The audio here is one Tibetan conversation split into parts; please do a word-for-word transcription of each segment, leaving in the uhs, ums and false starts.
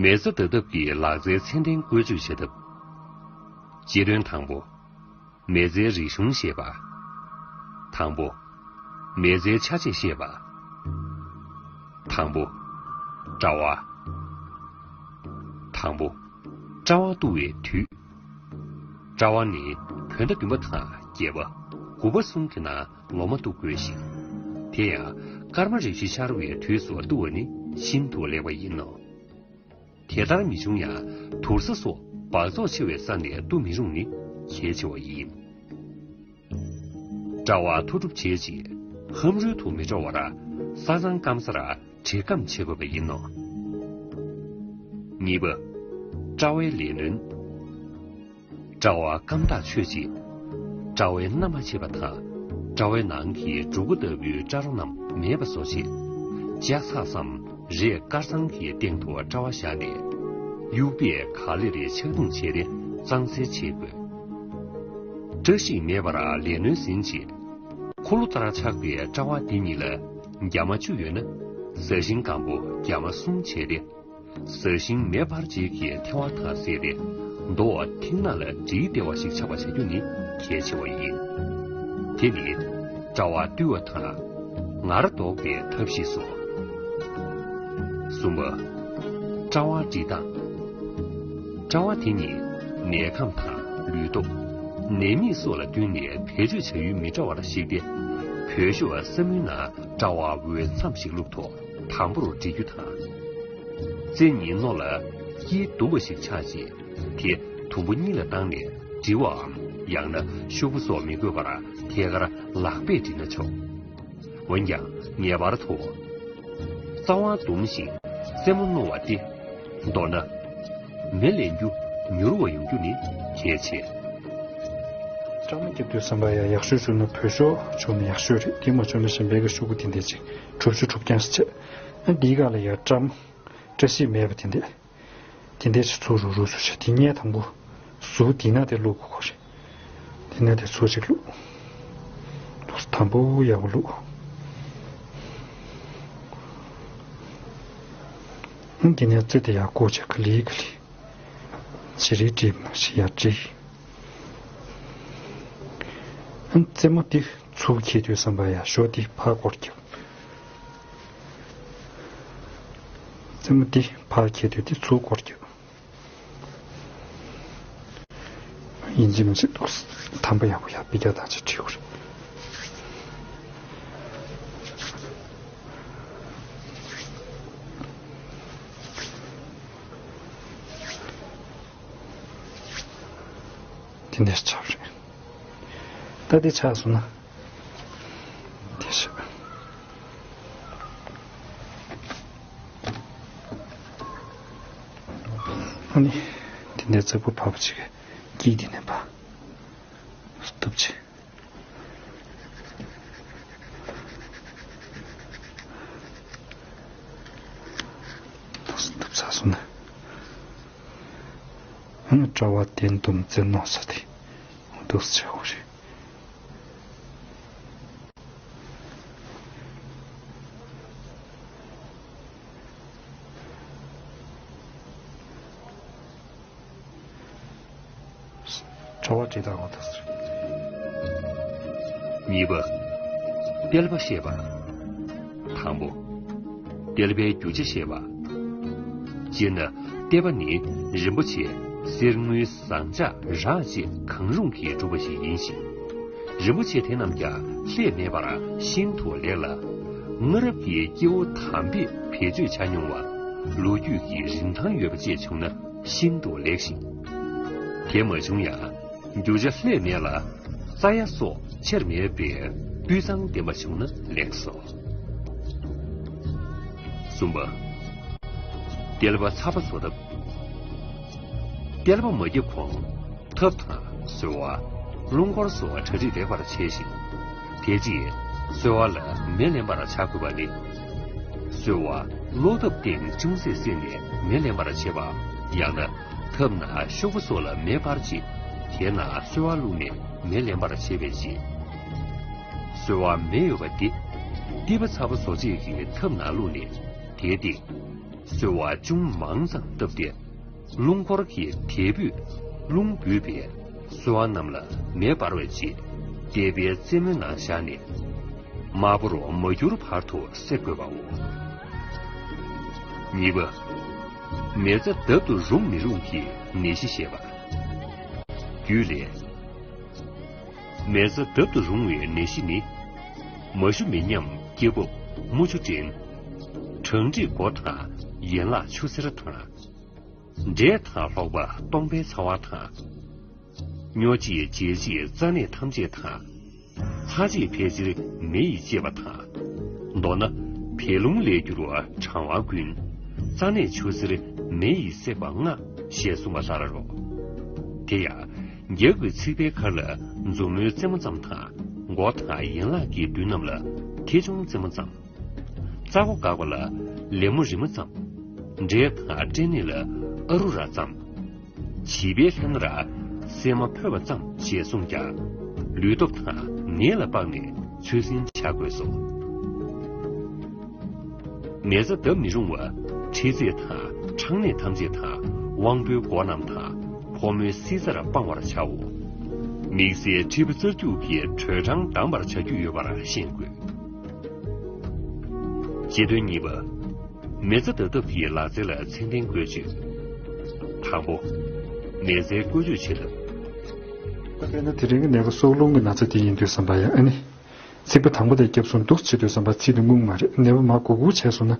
མེ་བཙའ་འདག་ཐབས་ཀྱི་ལག་རྩལ་ཚད་ལྡན་བཀོལ་སྤྱོད་བྱ་ཐབས། སྤྱི་དོན་དང་པོ། མེ་བཙའི་རིག་གཞུང་ཞེས་པ། དང་པོ། མེ་བཙའི་ཆ་བྱད་ཤེས་པ། དང་པོ། དཔྲལ་བ། དང་པོ། དཔྲལ་བ་བཏུ་བའི་དུས། དཔྲལ་བ་ནི་བོད་ཟླ་བདུན་པ་དང་བརྒྱད་པ། དགུ་པ་གསུམ་གྱི་ནང་ལོ་མ་བཏུ་དགོས་ཤིང་། དེ་ཡང་སྐར་མ་རེ་བཞི་ཤར་བའི་དུས་སུ་བཏུ་བ་ནི་ཤིན་ཏུ་ལེགས་པ་ཡིན་ནོ། དེ་ལྟར་མི་བྱུང་ཡང་དུར་ས་སོགས་འབག་བཙོག་ཆེ་བའི་ས་ནས་བཏུ་མི་རུང་ནི་གལ་ཆེ་བ་ཡིན། དཔྲལ་བ་འཐུ་སྒྲུབ་བྱས་རྗེས་ཧམ་རུལ་དུ་མི་འགྲོ་བར་ས་གཙང་སྐམ་སར་དྲི་སྐམ་བྱེད་དགོས་པ་ཡིན་ནོ། གཉིས་པ། དཔྲལ་བའི་ལས་སྣོན། དཔྲལ་བ་སྐམ་ཐག་ཆོད་རྗེས། དཔྲལ་བའི་སྣ་མ་ཕྱེ་བ་དང་། དཔྲལ་བའི་ནང་གི་འབྲུ་སྒོ་ལྟ་བུའི་དཔྲལ་རོ་རྣམས་མེད་པ་བཟོ་ཆེད། ལྕགས་ཚགས་སམ་རས་དཀར་ཚང་གི་སྟེང་དུ་དཔྲལ་བ་བཞག་ནས། དབྱུག་པས་ག་ལེར་ཆག་རྡུང་བྱས་ཏེ་གཙང་སེལ་བྱེད་དགོས། བཀྲ་ཤིས་མེད་པར་ལས་སྣོན་ཟིན་རྗེས། འཁོར་ལོ་ལྟར་ཆགས་པའི་དཔྲལ་བ་འདི་ཉིད་ལ་རྒྱ་མ་བཅུ་ཡོད་ན། ཟ་ཞིང་སྒམ་པོ་རྒྱ་མ་གསུམ་བྱས་ཏེ། ཟ་ཞིང་མེ་འབར་རྗེས་ཀྱི་ཐལ་བ་དང་བསྲེས་ཏེ། མདོག་མཐིང་ནག་ལ་དྲིའི་ལྟེ་བ་ཞིག་ཆགས་པ་བྱ་རྒྱུ་ནི་གལ་ཆེ་བ་ཡིན། དེ་ནི་དཔྲལ་བ་བཏུལ་བ་དང་ངར་ཟློག་པའི་ཐབས་ཤེས་སོ། གསུམ་པ། དཔྲལ་བ་བཀྲུ་སྟངས། དཔྲལ་བ་དེ་ཉིད་ནད་ཁམས་དང་ལུས་སྟོབས། ནད་མེད་སོགས་ལ་བསྟུན་ནས་བེད་སྤྱོད་བྱ་ཡུལ་མི་འདྲ་བར་བཤིག་སྟེ། བོད་ཤོག་ས་མུའི་ནང་དཔྲལ་བ་འོས་འཚམ་ཞིག་བླུགས་ཐོག་དམ་པོར་བཀྲུ་རྒྱུ་དང་། རྩེ་གཉིས་རྣོ་ལ་དཀྱིལ་ཟླུམ་པ་ཞིག་ཆགས་རྗེས། དེ་དུམ་བུ་གཉིས་ལ་བཏང་ནས་བཀྲུ་བའམ། ཡང་ན་ཤོག་བུ་སོགས་མི་དགོས་པར་ཐད་ཀར་ལག་པས་བཀྲུས་ན་ཆོག་འོན་ཀྱང་ངེས་པར་དུ། རྩ་བ་ཟླུམ་ཞིང་རྩེ་མོ་རྣོ་བ་སྟེ། མདོར་ན། མེ་ལེན་རྒྱུ་མྱུར་བ་ཡོང་རྒྱུ་ནི་གལ་ཆེ། སྐྲ་མ་བརྒྱབ་དུས་ཙམ་པ་ཡང་ཡག་ཤོས་བྱུང་ན་བོད་ཤོག་བྱུང་ན་ཡག་ཤོས་རེད། དེ་མ་བྱུང་ན་གཞན་པའི་གི་ཤོག་བུ་དེ་འདྲ་ཅིག་གྲུབ་ཆུ་གྲུབ་རྐྱང་ཞིག་བྱས། ཨ་འདིའི་སྒང་ལ་ཡང་བཀྲམ། བཀྲ་ཤིས་མེད་པ་དེ་འདྲས། དེ་འདྲས་ཞིག་ཚུར་རུག་རུག་ཚུར་བྱས། དེ་སྔས་དང་པོ་ཟུར་དེ་ན་དེ་བླུག་དགོས་ཁོ་རེད། དེ་ན་དེ་ཚུར་ཅིག་བླུག་དུས་དམ་པོ་ཡག་པོ་བླུག་ཨ་དེ་ནས་རྩེ་དེ་ཡར་བཀོག་བྱས་ག་ལེ་ག་ལེ། ཇེ་རེ་བཀྲུས་མ་ཞིག་ཡར་བཀྲུས། ཨ་རྩེ་མོ་དེ་ཚུར་འཁྱེར་དུས་ཙམ་པ་ཡར་ཞོ་དེ་ཕར་སྐོར་རྒྱབ། རྩེ་མོ་དེ་ཕར་འཁྱེར་དུས་དེ་ཚུར་སྐོར་རྒྱབ། ཡིན་གཅིག་མིན་གཅིག་འདུག་དམ་པ་ཡག་པོ་ཡག་པོ་རྒྱག་དང་ཅིག་བྲིས་དགོས་རེད། དེ་འདྲ་ཆགས་རེད། ད་དེ་ཆགས་སོང་ན། དེ་ཤ། ཨ་ནི། དེ་འདྲའི་རྩེ་པོ་ཕབ་ཅིག་གི་དཀྱིལ་དེ་ནས་ཕ། སྟུབ་ཅིག་སྟུབ་ཚར་སོང་ན། ཨ་ནི་དཔྲལ་བ་དེ་འདུམ་རྩེ་རྣོ་ས་དེ། འདུག་སེ་བྱེད་དགོས་རེད། དཔྲལ་བ་ཅི་ལྟར་འོ་ཐག་ཟེར། གཉིས་པ། ཏེལ་པ་བཤད་པ། དང་པོ། ཏེལ་པའི་རྒྱུ་ཆ་བཤད་པ། སྤྱིར་ན་ཏེལ་པ་ནི་རིན་པོ་ཆེ་གསེར་དངུལ་ཟངས་ལྕགས་རག་བཅས་གང་རུང་གིས་གྲུབ་པ་ཞིག་ཡིན་ཞིང་། རིན་པོ་ཆེ་དེ་རྣམས་ཀྱང་ལྷད་མེད་པར་ཤིན་ཏུ་ལེགས་ལ། སྔ་རབས་ཀྱི་སྐྱེ་བོ་དམ་པས་བེད་སྤྱོད་བྱ་མྱོང་བ། ལོ་རྒྱུས་ཀྱི་རིན་ཐང་ཡོད་པ་བཅས་བྱུང་ན་ཤིན་ཏུ་ལེགས་ཤིང་། དེ་མ་བྱུང་ཡང་། རྒྱུ་ཆ་ལྷད་མེད་ལ། རྩྭ་ཡ་སོགས་ཆེར་མེད་པའི་སྤུས་གཙང་ལྡན་པ་བྱུང་ན་ལེགས་སོ། གསུམ་པ། ཏེལ་པ་ཚ་པ་བཟོ་ཐབས། ཏེལ་པ་མ་བརྒྱབ་གོང་ཐབ་དང་སོལ་བ། རླུང་འཁོར་སོགས་གྲ་སྒྲིག་ལེགས་པར་བྱས་ཤིང་། དེ་རྗེས་སོལ་བ་ལ་མེ་ལེན་པར་བྱ་དགོས་པ་ནི། སོལ་བ་གློག་ཐབ་སྟེང་ཅུང་ཟད་བསྲེས་ནས་མེ་ལེན་པར་བྱེད་པའམ། ཡང་ན་ཐབ་ནང་ཤོག་བུ་སོགས་ལ་མེ་སྤར་རྗེས་དེའི་ནང་སོལ་བ་བླུགས་ནས་མེ་ལེན་པར་བྱེད་པའི་རྗེས། སོལ་བ་མེ་ཡོད་པ་འདི་ཏེལ་པ་ཚ་པོ་བཟོ་བྱེད་ཀྱི་ཐབ་ནང་བླུགས་ནས་དེའི་སྟེང་ གསོལ་བ་ཅུང་མང་ཙམ་བཏབ་སྟེ། རླུང་འཁོར་གྱི་དལ་བུས་རླུང་འབུད་པས་གསོལ་བ་རྣམས་ལ་མེ་འབར་བའི་རྗེས་བཟླས་པའི་རྩེ་མོའི་ནང་བཞག་ནས། དམར་པོར་མ་གྱུར་བར་དུ་བསྲེག་དགོས་པའོ། གཉིས་པ། མེ་བཙའ་འདབ་ཏུ་རུང་མི་རུང་གི་ནད་གཞི་བཤད་པ། རྒྱུད་ལས། མེ་བཙའ་འདབ་ཏུ་རུང་བའི་ནད་གཞི་ནི། མ་ཞུ་མི་ཉམས་སྐྱེ་འབབ་མུ་ཆུ་འདྲེན། གྲང་འཁྲིགས་མགོ་དང་ཡན་ལག་ཆུ་སེར་དང་། འབྲས་དང་ལྷོག་པ་སྟོང་པའི་ཚ་བ་དང་། སྨྱོ་བྱེད་བརྗེད་བྱེད་རྩ་ནད་ཐམས་ཅད་དང་། ཚ་བྱེད་ཕལ་ཆེར་མེ་ཡིས་བསྐྱེད་པ་དང་། མདོར་ན། བད་རླུང་ལས་གྱུར་བ་གྲང་བ་ཀུན། རྩ་ནད་ཆུ་སེར་མེ་ཡིས་བསྲེགས་པ་ལྔ་ཞེས་གསུངས་པ་ལྟར་རོ། དེ་ཡང་། རྒྱབ་ཀྱི་ཚིགས་པའི་ཁར་ལ་མཛུབ་མོའི་རྩེ་མོ་ཙམ་དང་། མགོ་དང་ཡན་ལག་གི་མདུན་རྣམས་ལ་མཐེ་ཆུང་རྩེ་མོ་ཙམ། རྩ་སྒོ་འགག་པ་ལ་ལེབ་མོ་རི་མོ་ཙམ། འབྲས་དང་སྐྲན་ནད་ལ་ཨ་རུ་ར་ཙམ། བྱིས་པའི་ལྷས་ན་ར་སྲན་མ་ཕོད་པ་ཙམ་ཞེས་གསུངས་ཀྱང་། ལུས་སྟོབས་དང་ནད་ལ་དཔགས་ནས་ཚོད་འཛིན་བྱ་དགོས་སོ། མེ་བཙའ་བརྡབ་མི་རུང་བ། མཁྲིས་ཚད་དང་ཁྲག་ནད་ཐམས་ཅད་དང་། དབང་པོའི་སྒོ་རྣམས་དང་། ཕོ་མོའི་སྲིད་རྩར་སྤང་བར་བྱའོ། དམིགས་བསལ་མཁྲིས་པ་རྩ་རྒྱུད་ཀྱི་དྲོད་གྲང་དྭངས་པར་བྱ་རྒྱུ་ཡོད་པར་ཤེས་དགོས། བརྗེ་དོན་གཉིས་པ། མེ་བཙའ་བརྡབ་ཐབས་ཀྱི་ལག་རྩལ་ལ་ཚད་ལྡན་བཀོལ་སྤྱོད། དང་པོ། མེ་བཙའི་བཀོལ་སྤྱོད་བྱེད་ཐབས། དཔེར་ན་དེ་རིང་གི་ནད་པ་སྲོག་རླུང་གི་ན་ཚ་དེ་ཡིན་དུས་ཙམ་པ་ཡང་ཨ་ནི། ཚིགས་པ་དང་པོ་དེ་བརྒྱབ་སོང་འདུག་བྱེད་དུས་ཙམ་པ་ཚིགས་དེ་རྔུབ་མ་རེད། ནད་པ་མར་གུག་གུག་བྱས་སོང་ན།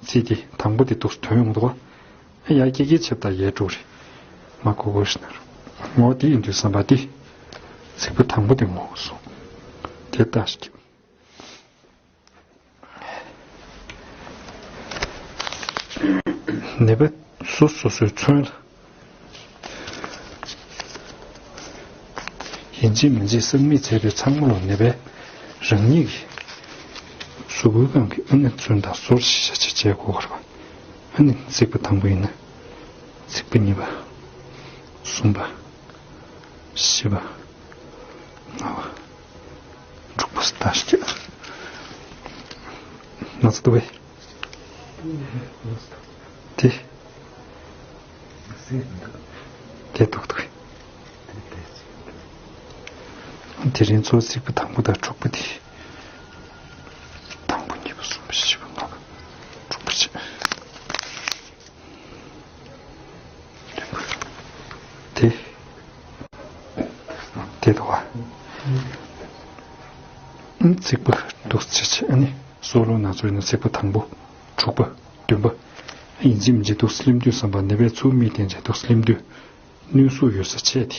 ཚིགས་དེ་དང་པོ་དེ་འདུག་དོན་ཡོང་འདུག་བ། ཡ་ཀྱེ་ཀྱེ་བྱེད་པ་ཡལ་འགྲོ་རེད། མར་གུག་གུག་ཞིག་ན་རུང་། ངོ་དེ་ཡིན་དུས་ཙམ་པ་དེ། ཚིགས་པ་དང་པོ་དེ་ངོ་སོང་། དེ་ལྟ་ཞིག་ནད་པ་སོ་སོ་སོའི་མཚོན་ལ། ཡིན་གཅིག་མིན་གཅིག་བསགས་མེད་བྱས་པའི་ཚང་མ་ལ་ནད་པའི་རང་ཉིད་ཀྱི་གཟུགས་པོའི་སྒང་གི་ཨ་ནི་མཚོན་དང་སོར་ཞིག་བྱ་བྱེད་བྱེད་དགོས་པ་རེད་པ། ཨ་ནི་ཚིགས་པ་དང་པོ་ཡིན་ན། ཚིགས་པ་གཉིས་པ། གསུམ་པ། བཞི་པ། ལྔ་པ། དྲུག་པ་ལྟ་ཞིག་ན་ཚ་འདུག་པས། དེ། དེ་འདུག་འདུག་དེ་རིང་ཚོ་ཚིགས་པ་དང་པོ་དང་དྲུག་པ་དེ། དང་པོ་གཉིས་པ་གསུམ་པ་བཞི་པ་ལྔ་པ། དྲུག་པ་བཅས། དེ། དེ་འདུག་བ། ཚིགས་པ་འདུག་ཚེ་ཆེ་ཨ་ནི་སྲོག་རླུང་ན་ཚོད་ཡིན་ན་ཚིགས་པ་དང་པོ། དྲུག་པ། བདུན་པ། ཡིན་གཅིག་མིན་གཅིག་འདུག་སེ་སླེབས་དུས་ཙམ་པ་ནད་པའི་ཚུགས་མིག་བསྟན་བྱས་འདུག་སེ་སླེབས་དུས། གནོན་ཤུགས་ཡོད་ས་ཆེ་དེ།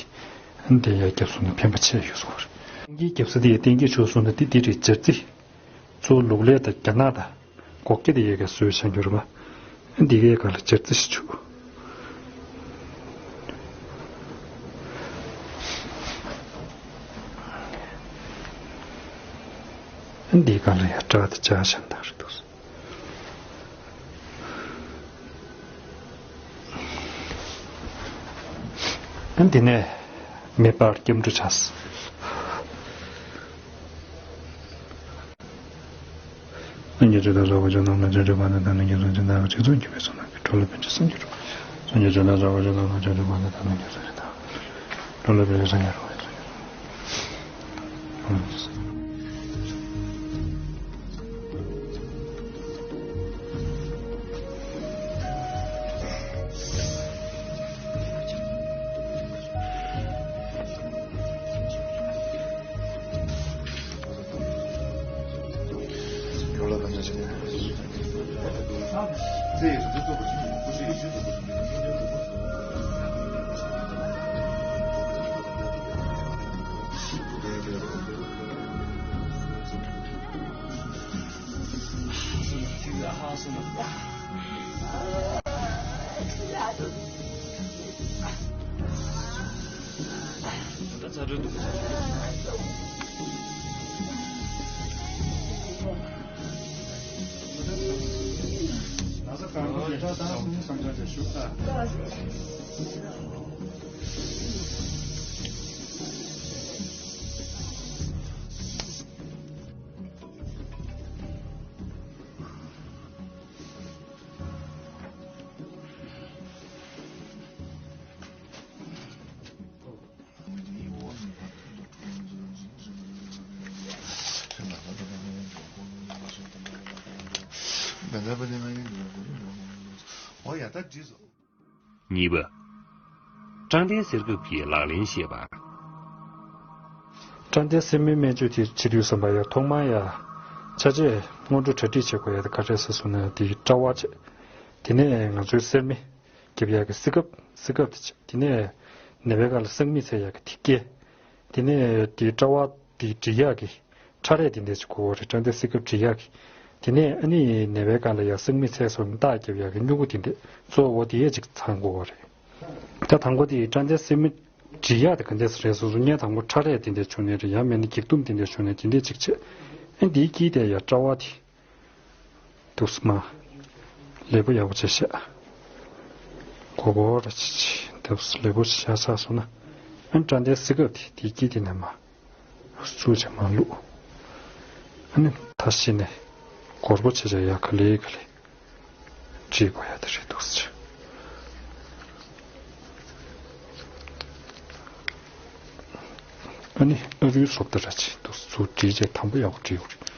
ཨ་ནི་དེ་ཡར་བརྒྱབ་སོང་ན་ཕན་པ་ཆེ་ཡོད་སོང་བ་རེད། གཏན་འཁེལ་བརྒྱབ་ས་དེ་ཡར་གཏན་འཁེལ་བྱུང་སོང་ན་དེ་དེ་རེད་སྦྱར་རྩི། གཙོ་བོ་ལུག་ལས་དང་རྒྱ་ནག་དང་། སྒོག་སྐྱ་དེ་ཡས་ཀྱི་བཟོས་བྱ་འགྱུར་བ། འདི་གའི་སྒང་ལ་སྦྱར་རྩི་ཞིག་བྱུག་འདིའི་སྒང་ལ་ཡ་སྐྲ་དེ་བཅག་བྱ་འདྲ་རེད་འདུག་འདི་ནས་མེ་འབར་སྐྱབས་འགྲོ་བྱས། སངས་རྒྱས་ཆོས་དང་ཟབ་པ་ཆོས་རྣམས་ལ་སྤྱོད་འཇུག་པ་ནི་ད་ནི་རྒྱལ་སྲས་ཀྱི་བདག་གཅིག་མཚུངས་གྱུར་པའི་ཚོགས་རྣམས་ཀྱིས་འགྲོ་ལ་ཕན་ཕྱིར་སངས་རྒྱས་འགྲུབ། སངས་རྒྱས་ཆོས་དང་ཟབ་པ་ཆོས་རྣམས་ལ་སྤྱོད་འཇུག་པ་ནི་ད་ནི་རྒྱལ་སྲས་ཀྱི་བདག་འགྲོ་ལ་ཕན་ཕྱིར་སངས་རྒྱས་འགྲུབ། གཉིས་པ། བཀྲག་མདངས་སེལ་སྐབས་ཀྱི་ལག་ལེན་བཤད་པ། བཀྲག་མདངས་སེལ་མའི་སྨན་བཅོས་དེ་བྱེད་དུས་ཙམ་པ་ཡང་ཐོག་མར་ཡང་ཆ་ཆས་སྔོན་འགྲོ་གྲ་སྒྲིག་བྱེད་དགོས་ཡ་དེ་ག་རེ་རེད་ཟེར་སོང་ན་དེ་ཡི་བཀྲག་བ་བྱེད། དེ་ནས་ང་ཚོའི་སེར་མི་རྒྱབ་ཡག་གི་སི་ཀབ་སི་ཀབ་དེ་བྱེད། དེ་ནས་ནད་པའི་སྒང་ལ་སྲེག་མི་འཚོལ་ཡག་གི་ཐིག་སྐྱེལ། དེ་ནས་དེ་བཀྲག་བ་དེ་སྒྲིག་ཡག་གི་ཁྲག་རས་དེ་འདྲ་ཅིག་དགོས་པ་རེད། བཀྲག་མདངས་སེལ་སྐབས་སྒྲིག་ཡག་གི། དེ་ནས་ཨ་ནི་ནད་པའི་སྒང་ལ་ཡང་སྲེག་མི་འཚོལ་སོང་ནས་རྟགས་རྒྱབ་ཡག་གི་སྨྱུ་གུ་དེ་འདྲ་གཙོ་བོ་དེ་ཡས་ཅིག་ཚང་དགོས་པ་རེད། ད་དང་པོ་དེ་བཀྲག་མདངས་སེལ་མི་སྒྲིག་ཡག་དེ་ག་འདྲས་རེད་ཟེར་སོང་ན། ཐེངས་དང་པོ་ཁྲག་རས་དེ་འདྲ་བྱུང་ནའི་རེད། ཡང་མིན་ན་འགྱིག་དུམ་དེ་འདྲ་བྱུང་ནའི་དེ་འདྲས་ཅིག་བྱེད། ཨ་འདིའི་དཀྱིལ་དེ་ཡང་བཀྲག་བ་དེ། འདུག་སེ་མར་ལེབ་པོ་ཡག་པོ་བྱས་བཞག། སྒོར་སྒོར་ར་བྱེད་བྱེད། འདུག་སེ་ལེབ་པོ་བྱས་བཞག་སོང་ན། ཨ་ནི་བཀྲག་མདངས་སེལ་སྐབས་དེ་དེའི་དཀྱིལ་དེ་ནས་མར་བཙུགས་བྱས་མར་བླུགས། ཨ་ནི་ད་གཞི་ནས་སྒོར་སྒོར་བྱས་བྱས་ཡར་ག་ལེ་ག་ལེ་བྲིས་དགོས་ཡ་དེ་རེད། འདུག་སེ་བྱས། ཨ་ནི་ཨ་རུའི་བཟོ་ལྟ་ར་བྱེད། འདུག་སེ་ཚུར་བྲིས་བྱས་དང་པོ་ཡག་པོ་བྲིས་དགོས་རེད།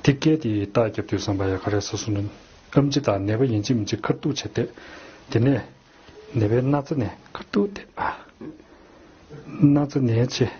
ཐིག་སྐྱེལ་དེ་རྟགས་རྒྱབ་དུས་ཙམ་པ་ཡང་ག་རེ་ཟེར་སོང་ན། ཨེམ་ཆི་དང་ནད་པ་ཡིན་གཅིག་མིན་གཅིག་ཁ་ཐུག་བྱས་ཏེ། དེ་ནས་ནད་པའི་སྣ་རྩེ་ནས་ཁ་ཐུག་བལྟས་པ། སྣ་རྩེ་ནས་བྱས།